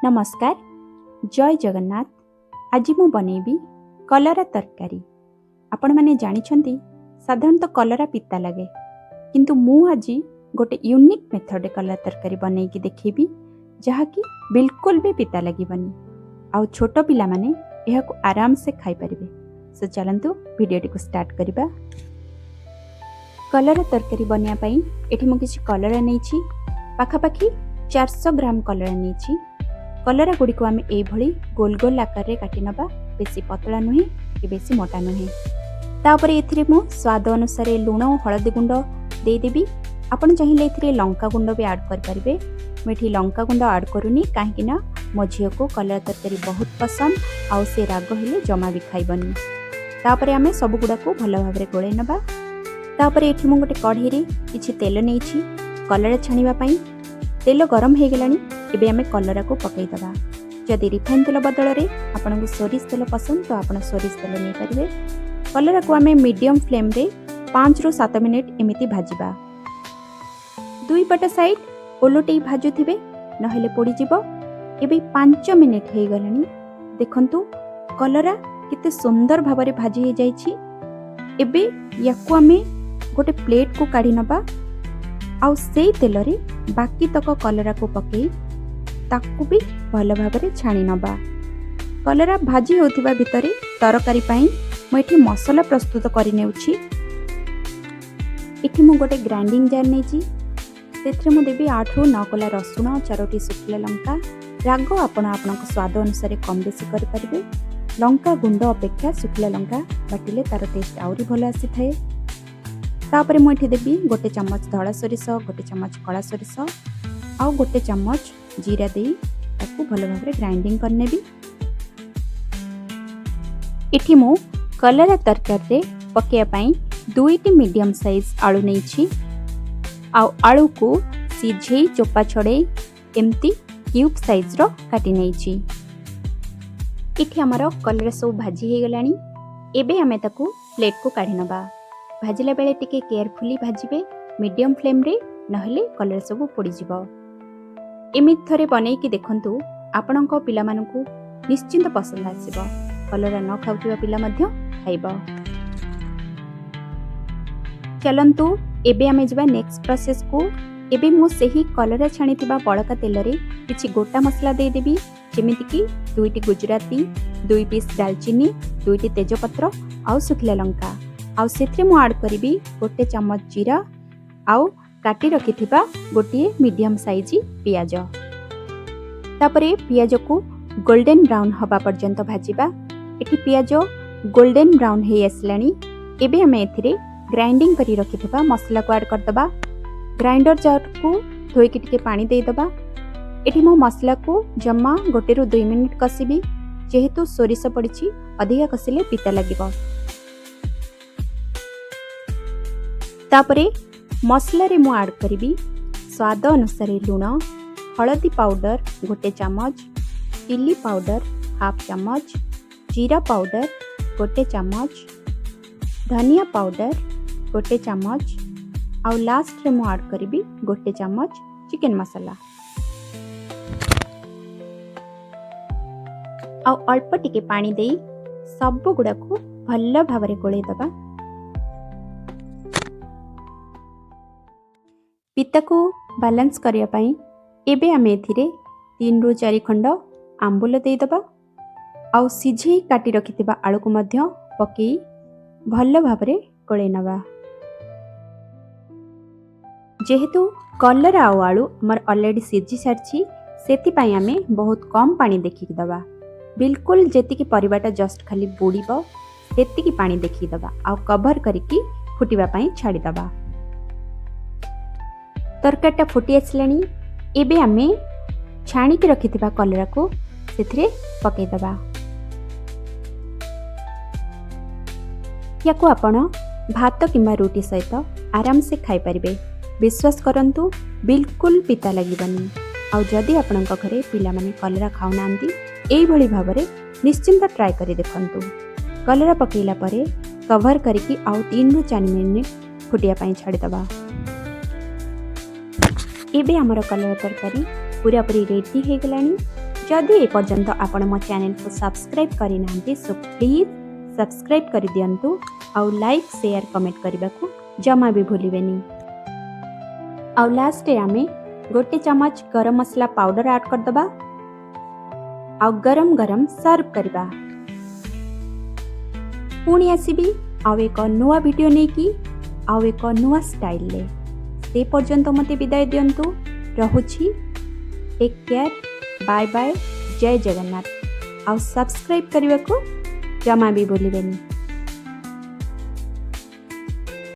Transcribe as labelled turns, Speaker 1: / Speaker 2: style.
Speaker 1: ନମସ୍କାର, ଜୟ ଜଗନ୍ନାଥ। ଆଜି ମୁଁ ବନେଇବି କଲରା ତରକାରୀ। ଆପଣମାନେ ଜାଣିଛନ୍ତି, ସାଧାରଣତଃ କଲରା ପିତା ଲାଗେ, କିନ୍ତୁ ମୁଁ ଆଜି ଗୋଟେ ୟୁନିକ୍ ମେଥଡ଼ରେ କଲରା ତରକାରୀ ବନେଇକି ଦେଖେଇବି, ଯାହାକି ବିଲକୁଲ ବି ପିତା ଲାଗିବନି ଆଉ ଛୋଟ ପିଲାମାନେ ଏହାକୁ ଆରାମସେ ଖାଇପାରିବେ। ସୋ ଚାଲନ୍ତୁ, ଭିଡ଼ିଓଟିକୁ ଷ୍ଟାର୍ଟ କରିବା। କଲରା ତରକାରୀ ବନେଇବା ପାଇଁ ଏଠି ମୁଁ କିଛି କଲରା ନେଇଛି। ପାଖାପାଖି 400 ଗ୍ରାମ କଲରା ନେଇଛି। କଲରା ଗୁଡ଼ିକୁ ଆମେ ଏଇଭଳି ଗୋଲ ଗୋଲ ଆକାରରେ କାଟି ନେବା, ବେଶୀ ପତଳା ନୁହେଁ କି ବେଶୀ ମୋଟା ନୁହେଁ। ତାପରେ ଏଥିରେ ମୁଁ ସ୍ୱାଦ ଅନୁସାରେ ଲୁଣ ଓ ହଳଦୀ ଗୁଣ୍ଡ ଦେଇଦେବି। ଆପଣ ଚାହିଁଲେ ଏଥିରେ ଲଙ୍କା ଗୁଣ୍ଡ ବି ଆଡ଼୍ କରିପାରିବେ। ମୁଁ ଏଠି ଲଙ୍କା ଗୁଣ୍ଡ ଆଡ଼୍ କରୁନି, କାହିଁକି ନା ମୋ ଝିଅକୁ କଲରା ତରକାରୀ ବହୁତ ପସନ୍ଦ ଆଉ ସେ ରାଗ ହେଲେ ଜମା ବି ଖାଇବନି। ତାପରେ ଆମେ ସବୁଗୁଡ଼ାକୁ ଭଲ ଭାବରେ ଗୋଳେଇ ନେବା। ତାପରେ ଏଠି ମୁଁ ଗୋଟେ କଢ଼େଇରେ କିଛି ତେଲ ନେଇଛି କଲରା ଛାଣିବା ପାଇଁ। ତେଲ ଗରମ ହେଇଗଲାଣି, ଏବେ ଆମେ କଲରାକୁ ପକାଇଦେବା। ଯଦି ରିଫାଇନ୍ ତେଲ ବଦଳରେ ଆପଣଙ୍କୁ ସୋରିଷ ତେଲ ପସନ୍ଦ, ତ ଆପଣ ସୋରିଷ ତେଲ ନେଇପାରିବେ। କଲରାକୁ ଆମେ ମିଡ଼ିୟମ୍ ଫ୍ଲେମ୍ରେ 5ରୁ 7 ମିନିଟ୍ ଏମିତି ଭାଜିବା। ଦୁଇ ପଟ ସାଇଡ୍ ଓଲଟେଇ ଭାଜୁଥିବେ, ନହେଲେ ପୋଡ଼ିଯିବ। ଏବେ 5 ମିନିଟ୍ ହେଇଗଲାଣି। ଦେଖନ୍ତୁ, କଲରା କେତେ ସୁନ୍ଦର ଭାବରେ ଭାଜି ହେଇଯାଇଛି। ଏବେ ୟାକୁ ଆମେ ଗୋଟେ ପ୍ଲେଟ୍କୁ କାଢ଼ି ନେବା ଆଉ ସେଇ ତେଲରେ ବାକି ତକ କଲରାକୁ ପକାଇ ତାକୁ ବି ଭଲ ଭାବରେ ଛାଣି ନେବା। କଲରା ଭାଜି ହେଉଥିବା ଭିତରେ ତରକାରୀ ପାଇଁ ମୁଁ ଏଠି ମସଲା ପ୍ରସ୍ତୁତ କରିନେଉଛି। ଏଠି ମୁଁ ଗୋଟେ ଗ୍ରାଇଣ୍ଡିଙ୍ଗ ଜାର୍ ନେଇଛି। ସେଥିରେ ମୁଁ ଦେବି 8ରୁ 9 କୋଲା ରସୁଣ, ଚାରୋଟି ଶୁଖିଲା ଲଙ୍କା। ରାଗ ଆପଣ ଆପଣଙ୍କ ସ୍ୱାଦ ଅନୁସାରେ କମ୍ ବେଶୀ କରିପାରିବେ। ଲଙ୍କା ଗୁଣ୍ଡ ଅପେକ୍ଷା ଶୁଖିଲା ଲଙ୍କା ବାଟିଲେ ତା'ର ଟେଷ୍ଟ ଆହୁରି ଭଲ ଆସିଥାଏ। ତାପରେ ମୁଁ ଏଠି ଦେବି ଗୋଟେ ଚାମଚ ଧଳା ସୋରିଷ, ଗୋଟେ ଚାମଚ କଳା ସୋରିଷ ଆଉ ଗୋଟେ ଚାମଚ ଜିରା ଦେଇ ତାକୁ ଭଲ ଭାବରେ ଗ୍ରାଇଣ୍ଡିଙ୍ଗ କରିନେବି। ଏଠି ମୁଁ କଲରା ତରକାରୀରେ ପକାଇବା ପାଇଁ ଦୁଇଟି ମିଡ଼ିୟମ୍ ସାଇଜ୍ ଆଳୁ ନେଇଛି ଆଉ ଆଳୁକୁ ସିଝେଇ ଚୋପା ଛଡ଼େଇ ଏମିତି କ୍ୟୁବ୍ ସାଇଜ୍ର କାଟି ନେଇଛି। ଏଠି ଆମର କଲରା ସବୁ ଭାଜି ହେଇଗଲାଣି। ଏବେ ଆମେ ତାକୁ ପ୍ଲେଟ୍କୁ କାଢ଼ି ନେବା। ଭାଜିଲା ବେଳେ ଟିକେ କେୟାରଫୁଲି ଭାଜିବେ ମିଡ଼ିୟମ୍ ଫ୍ଲେମ୍ରେ, ନହେଲେ କଲରା ସବୁ ପୋଡ଼ିଯିବ। ଏମିତି ଥରେ ବନେଇକି ଦେଖନ୍ତୁ, ଆପଣଙ୍କ ପିଲାମାନଙ୍କୁ ନିଶ୍ଚିନ୍ତ ପସନ୍ଦ ଆସିବ। କଲରା ନ ଖାଉଥିବା ପିଲା ମଧ୍ୟ ଖାଇବ। ଚାଲନ୍ତୁ, ଏବେ ଆମେ ଯିବା ନେକ୍ସଟ ପ୍ରୋସେସକୁ। ଏବେ ମୁଁ ସେହି କଲରା ଛାଣିଥିବା ବଳକା ତେଲରେ କିଛି ଗୋଟା ମସଲା ଦେଇଦେବି, ଯେମିତିକି ଦୁଇଟି ଗୁଜୁରାତି, ଦୁଇ ପିସ୍ ଡାଲଚିନି, ଦୁଇଟି ତେଜପତ୍ର ଆଉ ଶୁଖିଲା ଲଙ୍କା। ଆଉ ସେଥିରେ ମୁଁ ଆଡ଼୍ କରିବି ଗୋଟେ ଚାମଚ ଜିରା ଆଉ କାଟି ରଖିଥିବା ଗୋଟିଏ ମିଡ଼ିୟମ୍ ସାଇଜ୍ ପିଆଜ। ତାପରେ ପିଆଜକୁ ଗୋଲ୍ଡେନ୍ ବ୍ରାଉନ୍ ହେବା ପର୍ଯ୍ୟନ୍ତ ଭାଜିବା। ଏଠି ପିଆଜ ଗୋଲ୍ଡେନ୍ ବ୍ରାଉନ୍ ହେଇ ଆସିଲାଣି। ଏବେ ଆମେ ଏଥିରେ ଗ୍ରାଇଣ୍ଡିଙ୍ଗ କରି ରଖିଥିବା ମସଲାକୁ ଆଡ଼୍ କରିଦେବା। ଗ୍ରାଇଣ୍ଡର ଜାର୍କୁ ଧୋଇକି ଟିକେ ପାଣି ଦେଇଦେବା। ଏଠି ମୁଁ ମସଲାକୁ ଜମା 1ରୁ 2 ମିନିଟ୍ କଷିବି। ଯେହେତୁ ସୋରିଷ ପଡ଼ିଛି, ଅଧିକା କଷିଲେ ପିତା ଲାଗିବ। ତାପରେ ମସଲାରେ ମୁଁ ଆଡ଼୍ କରିବି ସ୍ୱାଦ ଅନୁସାରେ ଲୁଣ, ହଳଦୀ ପାଉଡ଼ର ଗୋଟେ ଚାମଚ, ଚିଲି ପାଉଡ଼ର ହାଫ୍ ଚାମଚ, ଜିରା ପାଉଡ଼ର ଗୋଟେ ଚାମଚ, ଧନିଆ ପାଉଡ଼ର ଗୋଟେ ଚାମଚ ଆଉ ଲାଷ୍ଟରେ ମୁଁ ଆଡ଼୍ କରିବି ଗୋଟେ ଚାମଚ ଚିକେନ୍ ମସଲା। ଆଉ ଅଳ୍ପ ଟିକେ ପାଣି ଦେଇ ସବୁ ଗୁଡ଼ାକୁ ଭଲ ଭାବରେ ଗୋଳେଇ ଦେବା। ପିତାକୁ ବାଲାନ୍ସ କରିବା ପାଇଁ ଏବେ ଆମେ ଏଥିରେ 3ରୁ 4 ଖଣ୍ଡ ଆମ୍ବୁଲ ଦେଇଦେବା ଆଉ ସିଝେଇ କାଟି ରଖିଥିବା ଆଳୁକୁ ମଧ୍ୟ ପକାଇ ଭଲ ଭାବରେ ଗୋଳେଇ ନେବା। ଯେହେତୁ କଲରା ଆଉ ଆଳୁ ଆମର ଅଲରେଡ଼ି ସିଝି ସାରିଛି, ସେଥିପାଇଁ ଆମେ ବହୁତ କମ୍ ପାଣି ଦେଖିକି ଦେବା। ବିଲକୁଲ ଯେତିକି ପରିବାଟା ଜଷ୍ଟ ଖାଲି ବୁଡ଼ିବ, ସେତିକି ପାଣି ଦେଖିକି ଦେବା ଆଉ କଭର କରିକି ଫୁଟିବା ପାଇଁ ଛାଡ଼ିଦେବା। ତରକାରୀଟା ଫୁଟି ଆସିଲାଣି। ଏବେ ଆମେ ଛାଣିକି ରଖିଥିବା କଲରାକୁ ସେଥିରେ ପକାଇଦେବା। ୟାକୁ ଆପଣ ଭାତ କିମ୍ବା ରୁଟି ସହିତ ଆରାମସେ ଖାଇପାରିବେ। ବିଶ୍ୱାସ କରନ୍ତୁ, ବିଲକୁଲ ପିତା ଲାଗିବନି। ଆଉ ଯଦି ଆପଣଙ୍କ ଘରେ ପିଲାମାନେ କଲରା ଖାଉନାହାନ୍ତି, ଏଇଭଳି ଭାବରେ ନିଶ୍ଚିନ୍ତ ଟ୍ରାଏ କରି ଦେଖନ୍ତୁ। କଲରା ପକାଇଲା ପରେ କଭର କରିକି ଆଉ 3ରୁ 4 ମିନିଟ୍ ଫୁଟିବା ପାଇଁ ଛାଡ଼ିଦେବା। ଏବେ ଆମର କଲରା ତରକାରୀ ପୁରାପୁରି ରେଡ଼ି ହେଇଗଲାଣି। ଯଦି ଏପର୍ଯ୍ୟନ୍ତ ଆପଣ ମୋ ଚ୍ୟାନେଲକୁ ସବସ୍କ୍ରାଇବ୍ କରିନାହାନ୍ତି, ସୋ ପ୍ଲିଜ୍ ସବସ୍କ୍ରାଇବ୍ କରିଦିଅନ୍ତୁ ଆଉ ଲାଇକ୍, ସେୟାର, କମେଣ୍ଟ କରିବାକୁ ଜମା ବି ଭୁଲିବେନି। ଆଉ ଲାଷ୍ଟରେ ଆମେ ଗୋଟେ ଚାମଚ ଗରମ ମସଲା ପାଉଡ଼ର ଆଡ଼୍ କରିଦେବା ଆଉ ଗରମ ଗରମ ସର୍ଭ କରିବା। ପୁଣି ଆସିବି ଆଉ ଏକ ନୂଆ ଭିଡ଼ିଓ ନେଇକି, ଆଉ ଏକ ନୂଆ ଷ୍ଟାଇଲରେ। ସେ ପର୍ଯ୍ୟନ୍ତ ମୋତେ ବିଦାୟ ଦିଅନ୍ତୁ। ରହୁଛି। ଟେକ୍ କେୟାର, ବାଏ ବାଏ, ଜୟ ଜଗନ୍ନାଥ। ଆଉ ସବସ୍କ୍ରାଇବ୍ କରିବାକୁ ଜମା ବି ଭୁଲିବେନି।